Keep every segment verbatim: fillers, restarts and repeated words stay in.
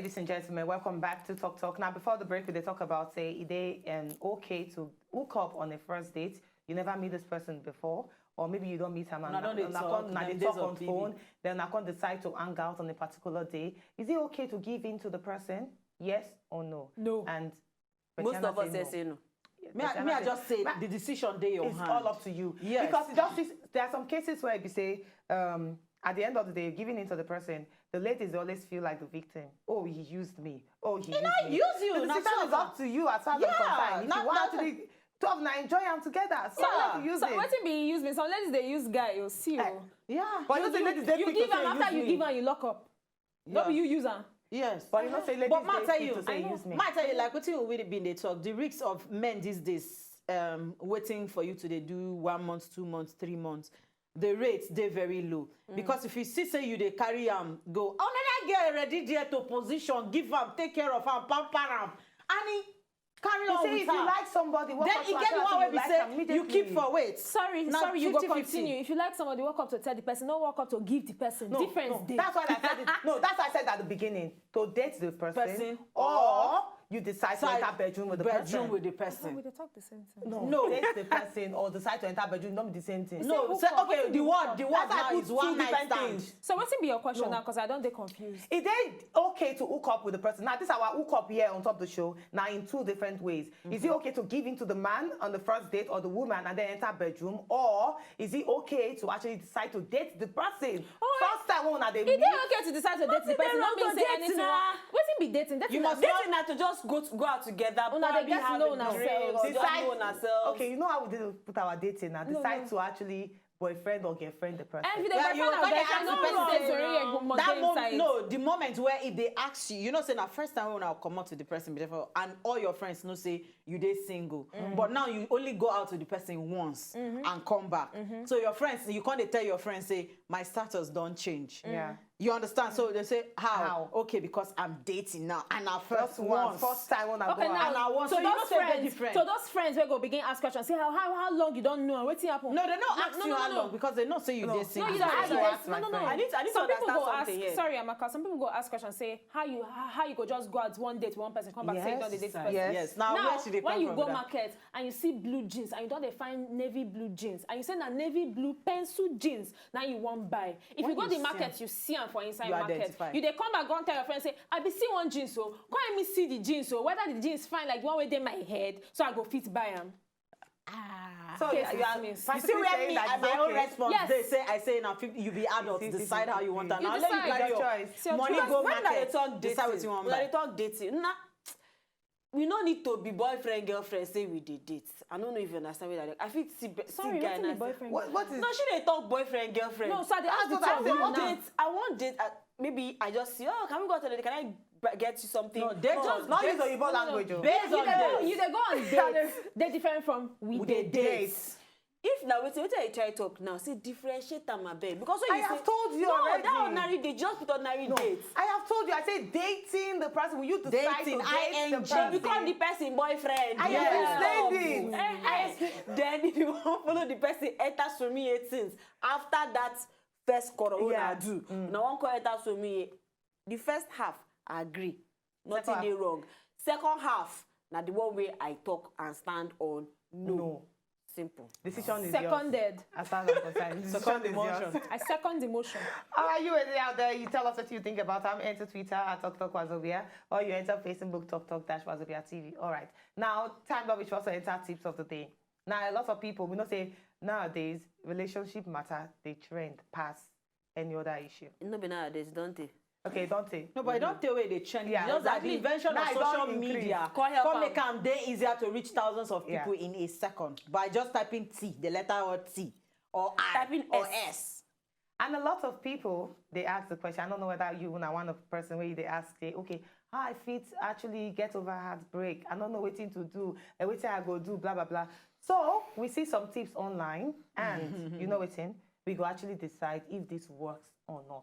Ladies and gentlemen, welcome back to Talk Talk. Now, before the break, we dey talk about say e dey um, okay to hook up on a first date. You never meet this person before, or maybe you don't meet am and Una don dey una talk, come- una dem dey days talk of on P B. phone, then una come decide to hang out on a particular day. Is it okay to give in to the person? Yes or no? No. And Most Petrina of us say here no. say no. Yes, Me, I, Petrina me, I say- just say but the decision dey your It's hand. all up to you. Yes. Because it just is- there are some cases where we say, um, at the end of the day, giving in to the person, the ladies always feel like the victim. Oh, he used me. Oh, he used Not me. use you. The Not decision is so up to you as far as Yeah, I'm concerned. If not- you want not- to be, to have now enjoy am together. So So, how you use so it? Wetin be use me? Some ladies dey use guy, you see, Eh, oh. Yeah. But you know say ladies dey You quick to give say am after use you me. Give am, you lock up. No be Yeah. you use am. Yes. But you know say ladies But ma dey tell quick you, to say I know. use me. Ma tell you, like wetin we really been dey talk. The risks of men these days, um, waiting for you to dey do one month, two months, three months, the rates dey very low. Because if you see say you dey carry am go, another girl already there to position, give am, take care of am, pamper am, and he carry You on say with if her. you like somebody, walk Then up e to get her the one and wey be like say am you keep immediately. For wait. Sorry, Na sorry, you go fifty fifty. Continue. If you like somebody, walk up to tell the person, not walk up to give the person. No, Difference no. dey. That's why I said it. No, that's why I said at the beginning. To date the person, Person or you decide to Side enter bedroom with the bedroom person. With the Oh, person. we dey talk the same thing. No, No. Date the person or decide to enter bedroom, not be the same thing. No, hook say up. Okay. Wetin The be word, hook the up? word That's why I now put is one two night different stand. things. So wetin be your question No. now? Because I don dey confused. Is it okay to hook up with the person? Now, this our hook up here on top of the show. Now, in two different ways. Is it okay to give in to the man on the first date or the woman and then enter bedroom, or is it okay to actually decide to date the person? Oh, First time when una dey E dey meet, okay to decide to date the Nothing person. dey No wrong mean to say date anything. na. Wetin be dating? Dating You na must Dating na to just go to, go out together. Una dey Probably get to have know a una drink selves. or just Decide- know una selves. Okay, you know how we did put our dating now. No, Decide no. To actually boyfriend or girlfriend the person. And if you dey Yeah, you boyfriend go and dey girlfriend, ask no the wrong. person Sorry, say, you go that dey mom, inside. No, the moment where if they ask you, you know, say na first time when I come out with the person before, and all your friends know say you dey single, but now you only go out with the person once and come back. So your friends, you can't dey tell your friends say my status don't change. Yeah. You understand? So they say how? How? Okay, because I'm dating now, and I first Just once, once. First time when I Okay, go now, out. And I want so to, you know those say they're friends, different. so those friends wey go begin ask questions, say how how, how long you don't know, wetin happen? No, they don't No, ask no, you no, how no, long no. Because they know say you No. dey No, single. You That's don't what ask I yes, asked no, my no, no. friend. I need to, I need to Some people understand go ask. Something here. Sorry, Amaka. Some people go ask questions. Say how you how, how you go just go out one day to one person, come back say you don't date this person. Yes. Yes. Now, Now, where should they when come you from go with that? Market and you see blue jeans and you don't dey find navy blue jeans and you say na navy blue pencil jeans now you wan buy. If When you go you the see market, am, you see am for inside you market. Identify. You dey come back go and tell your friend say I be see one jeans, so come help me see the jeans, so whether the jeans fine like the one wey dey my head, so I go fit buy am. Ah. So Case you are dismissed. You practically see where saying me that and it's my own okay. Response Yes. They say I say now fif- you be adult. It's easy. Decide how you want to. You Now let you decide. carry Your your Choice. It's your money choice. Go When market. they talk Decide what dating, you want when they buy. Talk dating, nah, we no need to be boyfriend girlfriend say we dey date. I don't know if you understand what I. I fit see be- Sorry, see guy wetin na be boyfriend? What, what is No, she dey talk boyfriend girlfriend. No, so I dey That's ask you what I to said. I now. want date. I want date. Uh, maybe I just see. Oh, can we go out today? Can I b- get you something? No, date No, just Not date- use Oyibo no, no, language. no. Oh. Based You on dey go, date. you dey go on date. They different from we We dey dey date. date. If na wetin wetin I try talk now, say differentiate am abeg, because when I you have say told you no, already. That ordinary dey just put ordinary No, date. I have told you. I said dating the person. Will you decide Dating, to date I N G. the person? Become the person boyfriend. I am Yes. explaining. Eh, eh. Then if you wan follow the person, enter some eighteenth. After that first quarter, what Yeah. I do? Now one quarter enter some. The first half, I agree. Nothing Second dey wrong. Second half, na the one way I talk and stand on. No. No. Simple. Decision is Seconded. Yours. As far as I'm concerned, decision Second is yours. emotion. I second the motion. How are you out there? You tell us what you think about. I'm Enter Twitter at Talk Talk Wazobia, or you enter Facebook Talk Talk Dash Wazobia T V. All right. Now, time don reach for us to enter tips of the day. Now, a lot of people, we know say nowadays, relationship matter, they trend past any other issue. No be nowadays, don't they? Okay, don't they? No, but I don't tell where they trend. Yeah, Just that the exactly. invention Now of it don't social increase. Media Come help come am. Make am dey easier to reach thousands of Yeah. people in a second by just typing T, the letter or T, or I, Typing or S. S. And a lot of people, they ask the question. I don't know whether you are one of the person where they ask, say, okay, how I fit actually get over heartbreak? I don't know what thing to do, and what thing I go do, blah, blah, blah. So we see some tips online, and you know what thing? We go actually decide if this works or not.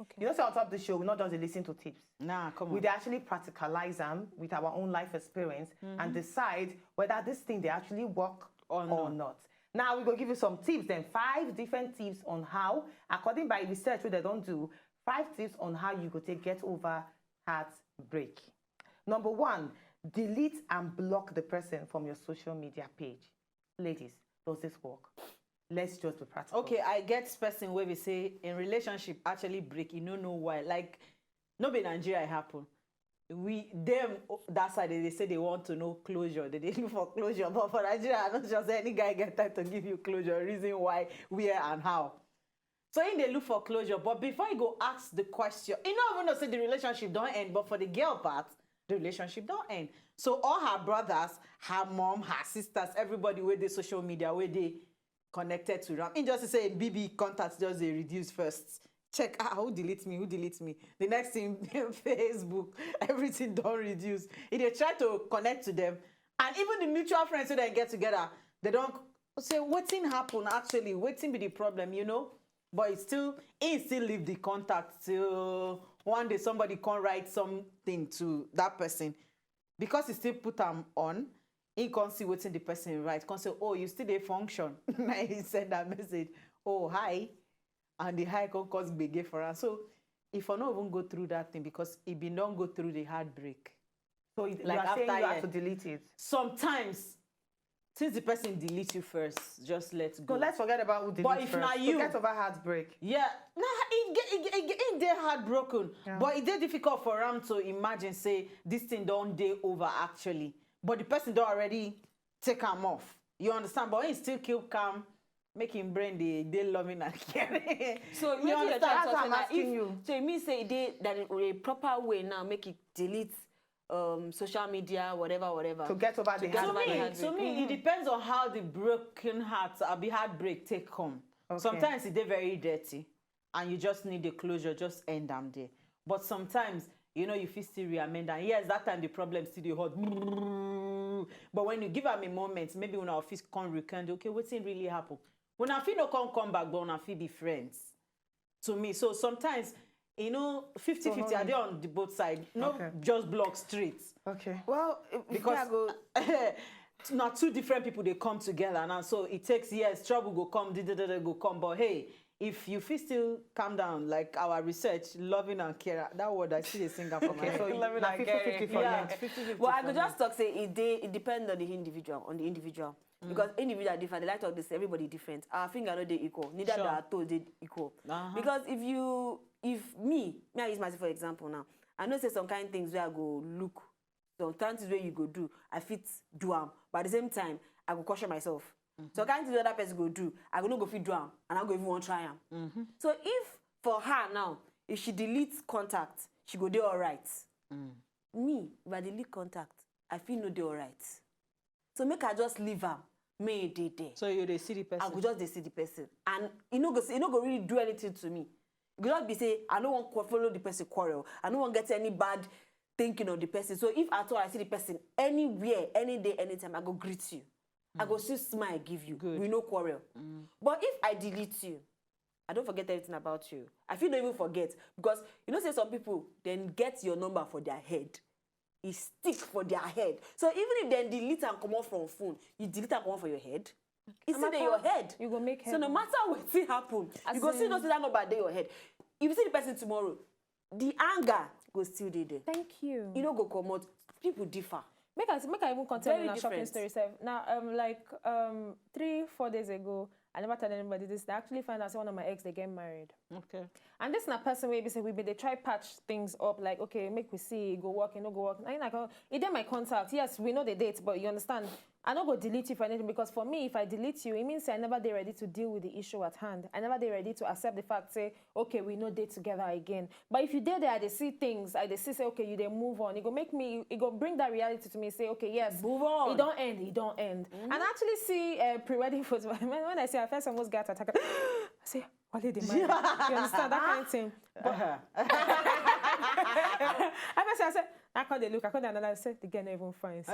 Okay. You know, so on top of the show, we not just dey listen to tips. Nah, come We on. dey actually practicalize them with our own life experience and decide whether this thing they actually work Or or, not. Not. Now we go give you some tips, then five different tips on how, according by research wey they don't do, five tips on how you go take get over heart break. Number one, delete and block the person from your social media page. Ladies, does this work? Let's just be practical. Okay, I get person where we say in relationship actually break. You don't know why. Like, no be Nigeria e happen. We them that side they say they want to know closure. They dey look for closure, but for Nigeria, I'm not sure say any guy get time to give you closure. Reason why, where, and how. So he dey look for closure, but before he go ask the question, he no even know say the relationship don't end. But for the girl part, the relationship don't end. So all her brothers, her mom, her sisters, everybody with the social media where they connected to Ram. He just say B B contacts just they reduce first. Check, ah, who delete me, who delete me. The next thing, Facebook, everything don't reduce. He dey try to connect to them. And even the mutual friends who they get together, they don't say wetin happen actually, wetin be the problem, you know? But it still, he still leave the contact till one day somebody can write something to that person. Because he still put am on, he can see wetin the person write, can say, "Oh, you still dey function." Now he send that message, "Oh, hi." And the hi can cause gbege for am. So if I no even go through that thing, because he been don't go through the heartbreak. So it, Like you are saying after you have year. To delete it. Sometimes, since the person delete you first, just let go. So let's forget about who deletes But if first. Na you, Forget over heartbreak. Yeah, nah, it get it, it, it dey heartbroken, Yeah. But it dey difficult for am to imagine say this thing don't dey over actually. But the person don't already take am off. You understand? But he still keep calm, make him brain dey dey loving and caring. So You wetin you're understand? trying That's to what say I'm now, asking if you. So you mean say they that a proper way now make it delete um social media, whatever, whatever. To get over the get To over the heartbreak. me, heartbreak. To me, it depends on how the broken heart, uh, the heartbreak take come. Okay. Sometimes it dey very dirty, and you just need the closure, just end am there. But sometimes, you know, you fit still re-amend am. Yes, that time the problem still dey hot. But when you give am a moment, maybe una fit come rekindle. Okay, wetin really happen? Una fit no come come back, but una fit be friends. To me, so sometimes, you know, fifty fifty, So, I dey on the both side. No, Okay. Just block straight. Okay. Well, if Because I go na two different people they come together now, so it takes years. Trouble go come, da, da, da, da, go come. But hey, if you feel still calm down, like our research, loving and care, that word I see the singer for my Okay, so head. you- Loving na and fifty caring. fifty for Yeah. you. Fifty fifty Well, I for could me. Just talk say it dey it depend on the individual, on the individual. Because individual different, the light of this, everybody different. Our finger no dey equal, neither Sure. do our toes dey equal. Uh-huh. Because if you, if me, me I use myself for example now. I know say some kind things where I go look, some kind things where you go do, I fit do am, but at the same time, I go caution myself. Some kind things where that person go do, I go no go fit do am, and I go even want try am. So if for her now, if she delete contact, she go dey alright. Me, if I delete contact, I feel no dey alright. So make I just leave am, may e dey there. So you dey see the I person. Go just dey see the person, and e no go, e no go really do anything to me. E go just be say I no wan qu- follow the person quarrel. I no wan get any bad thinking of the person. So if at all I see the person anywhere, any day, anytime, I go greet you. I go still smile give you. Good. We no quarrel. But if I delete you, I don't forget everything about you. I feel don't even forget because you know say some people then get your number for their head. E stick for their head. So even if they delete and come off from phone, you delete and come off for your head. It's still there your head. You go make So no head. Matter what thing happen, As you go still in- know say that number dey your head. If you see the person tomorrow, the anger go still dey there. Thank you. You no go comot. People differ. Make I make I even continue Very na shopping different. Story sef. Now, um, like um, three four days ago, I never tell anybody this. I actually find out say one of my ex dey get married, Okay. And this na person wey be say we been dey try patch things up. Like, okay, make we see, e go work, e no go work. And I go, e dey my contact. Yes, we know the date, but you understand. I no go delete you for anything because for me, if I delete you, it means say I never dey ready to deal with the issue at hand. I never dey ready to accept the fact say okay, we no dey together again. But if you dey there, I dey see things. I dey see say okay, you dey move on. E go make me, e go bring that reality to me. Say okay, yes, Move on. E don end. E don end. And I actually see uh, pre-wedding photos. When, when I see, I first almost got attack. I say, Wale dey marry. You understand that kind of thing? But I first say, I said, I come dey look. I come dey analyze. Say the girl no even fine. So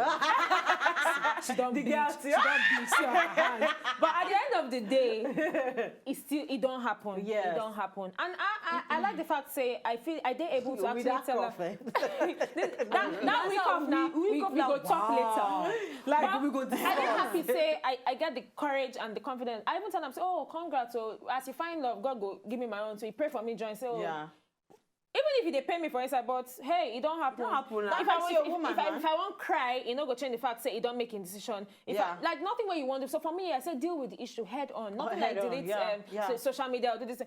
she don The bleach. girl She don bleach. See her hand. But at the end of the day, it still, it don happen. Yes. It don happen. And I, I, I like the fact say I feel I dey able to With actually that tell her. cough, eh? That, that week off now, we, we go talk later. Like But we go I dey happy say I, I get the courage and the confidence. I even tell them say, oh, congrats. So as you find love, God go give me my own. So you pray for me, join. So Yeah. Even If e dey pain me for inside, but hey, e don happen. Don't happen. If Don't I ask want, your if, woman, if, I, man. If I wan cry, e no go change the fact say e don make im decision. If Yeah. I, like nothing wey you wan do. So for me, I say deal with the issue head on. Nothing Oh, like head on, delete, yeah, um, yeah. So, social media or do this.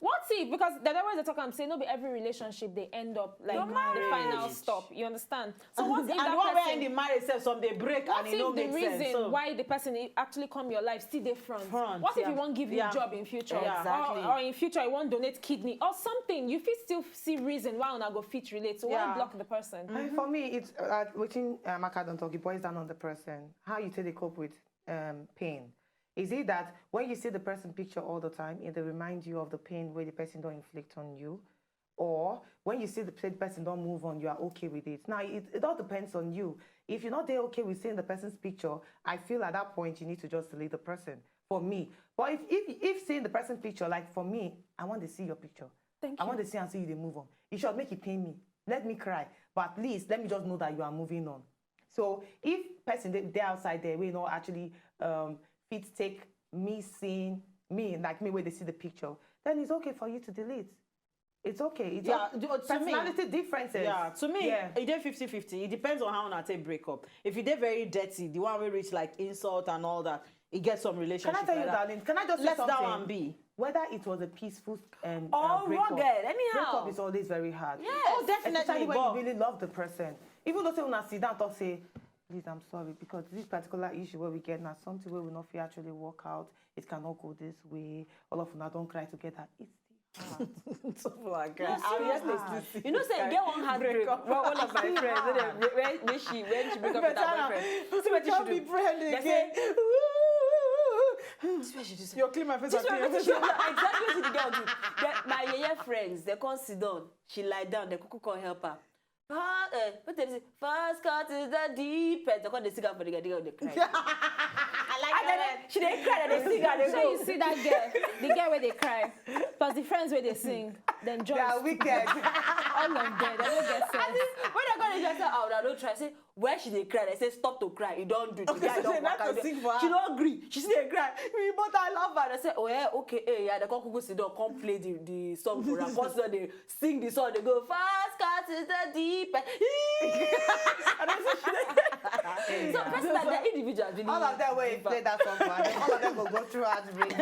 What if, because they always dey talk am say no be every relationship dey end up like Your the final marriage. Stop. You understand? So what if And that the one wey person? End the marriage sef, some dey break What and if e no the make reason sense. So, why the person i- actually come your life still dey front? Front, What if yeah. You wan give you Yeah. Job in future? Yeah. Exactly. Or, or in future you wan donate kidney or something? You fit still see reason why una go fit relate. So why Yeah. Block the person? And for me, it's uh, wetin uh, Amaka don talk. It boils down on the person. How you take dey cope with um, pain. Is it that when you see the person picture all the time, it dey remind you of the pain where the person don't inflict on you? Or when you see the pe- person don't move on, you are okay with it? Now, it, it all depends on you. If you're not there okay with seeing the person's picture, I feel at that point you need to just delete the person. For me, but if if, if seeing the person's picture, like for me, I want to see your picture. Thank I you. Want to see and see you dey move on. You should make it pain me. Let me cry, but at least let me just know that you are moving on. So if person dey dey outside there, we know actually um, fit take me seeing me like me where they see the picture, then it's okay for you to delete. It's okay. It's Yeah, all- to- to me- personality differences. Yeah, to me, Yeah. E dey fifty fifty. It depends on how una take break up. If e dey very dirty, the one wey reach like insult and all that, e get some Can relationship. I tell you, like that. Darling? Can I just say Let something? That one be. Whether it was a peaceful um, Or uh, breakup, rugged, anyhow. Breakup is always very hard. Oh, definitely. Especially when But you really love the person. Even though say una sit down talk say, please, I'm sorry, because this particular issue where we get now, something where we not feel actually work out, it cannot go this way. All of una don't cry together. It's still hard. Something like Yes, that. I yes, always yes. listen You know, to say this get kind one heartbreak. breakup. One, one of my friends, when, they, when, when she when she break up with her Better now. boyfriend, Don't see what she come do. Be friend They again. Say, see what she do. Say, You're clean my face. this I one, clean this your one, face. Exactly what she did. That my yeye friends, they come sit down. She lie down. They cuckoo come help her. Ah, eh, what dem say? First cut is the deepest. They come dey sing am for the girl, the girl dey cry. I like And then she dey cry, and they sing and they So you go. See that girl, the girl where they cry, plus the friends where they sing, then join. They are wicked. All of them, they don't get sense. When I go dey just say, "Oh, I don't try." Say, where she dey cry, I say, "Stop to cry. You don't do." The Okay, guy so don't say not waka. To sing for her. She don't agree. She still dey cry. Me, but I love her. I say, "Oh yeah, okay, eh, yeah." They come go sit down, come play the, the song for her. Come sit down, they sing the song. They go, "First cut is the deep." So person like that, individual really. All of them will play that song for her. All of them will go through heartbreak. I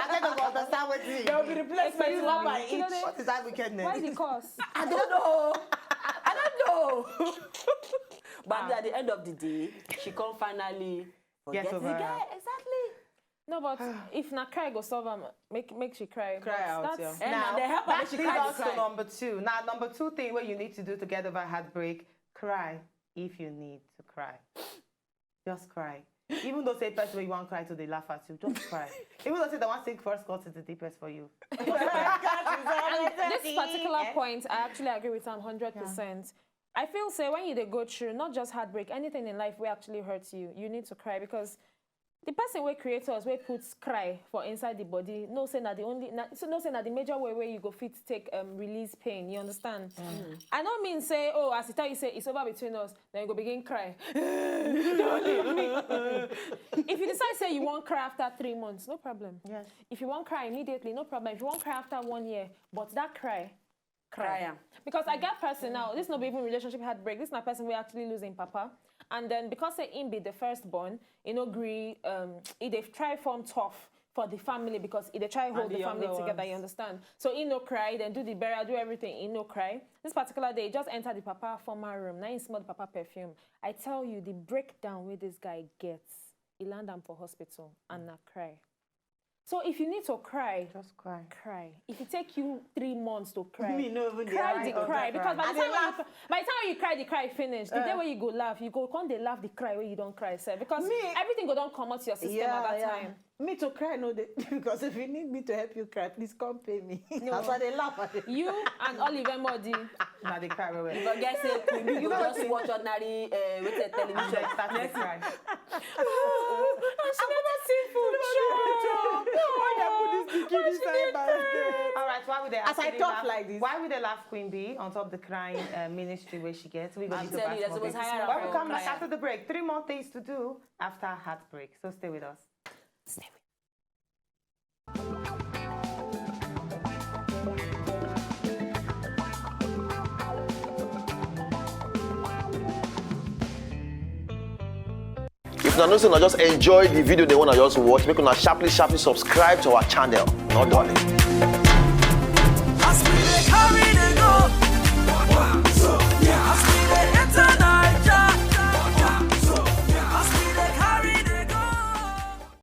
think they will understand what it is. They will be replaced by Exactly. one by You know, each. they- What is that wickedness? Why the cause? I don't know. I don't know. But at the end of the day, she come finally Get forget over the her. Guy. Exactly. No, but if na cry go solve am, make make she cry. Cry But out, that's, yeah. And Now, they help her, that she leads cry, us she to cry. Number two. Now, number two thing what you need to do to get over heartbreak, cry if you need to cry. Just cry. Even though say person you want cry to, they laugh at you. Just cry. Even though say the one sing first cut is the deepest for you. And this particular point, I actually agree with him hundred percent. I feel say when you dey go through, not just heartbreak, anything in life will actually hurt you. You need to cry because the person wey create us, wey put cry for inside the body, know say na the only, na, so know say na the major way where you go fit take um, release pain. You understand? I don't mean say, oh, as I tell you say it's over between us, then you go begin cry. Don't leave me. If you decide say you won't cry after three months, no problem. Yes. If you won't cry immediately, no problem. If you won't cry after one year, but that cry, Cry am. Because I get person now, this no be even relationship heartbreak. This na person wey actually lose im papa. And then because say him be the firstborn, he no gree, um, he dey try form tough for the family because he dey try hold the the family younger together, ones. You understand? So he no cry, then do the burial, do everything, he no cry. This particular day, he just enter the papa former room. Now he smell the papa perfume. I tell you, the breakdown where this guy gets, he land am for hospital and na cry. So if you need to cry, Just cry. Cry. If it take you three months to cry, Me no even dey cry cry the or cry cry. Because by I the dey time when you, laugh. By the time when you cry, the cry finish. The Uh. Day when you go laugh, you go come dey laugh the cry where you don't cry, sir. Because Me- everything go don't come out your system Yeah, at that yeah. Time. Me to cry no dey because if you need me to help you cry, please come pay me. No. As I dey laugh at it. You and Oliver Modi. Now they cry well. You go get say Queen, you go just watch ordinary uh, with a television. Just start to cry. She never see food. Why they put this pikin inside basket? All right, why would they As I actually talk laugh? Like this. Why would they laugh Queen Bee on top of the crying uh, ministry where she gets? We go I'm need to telling you, pass there's for always this. higher When we level come back cry. After the break, three more things to do after heartbreak. So stay with us. Stay with Una know say una just enjoy the video dem wey una just watch, make una sharply sharply subscribe to our channel. No dulling.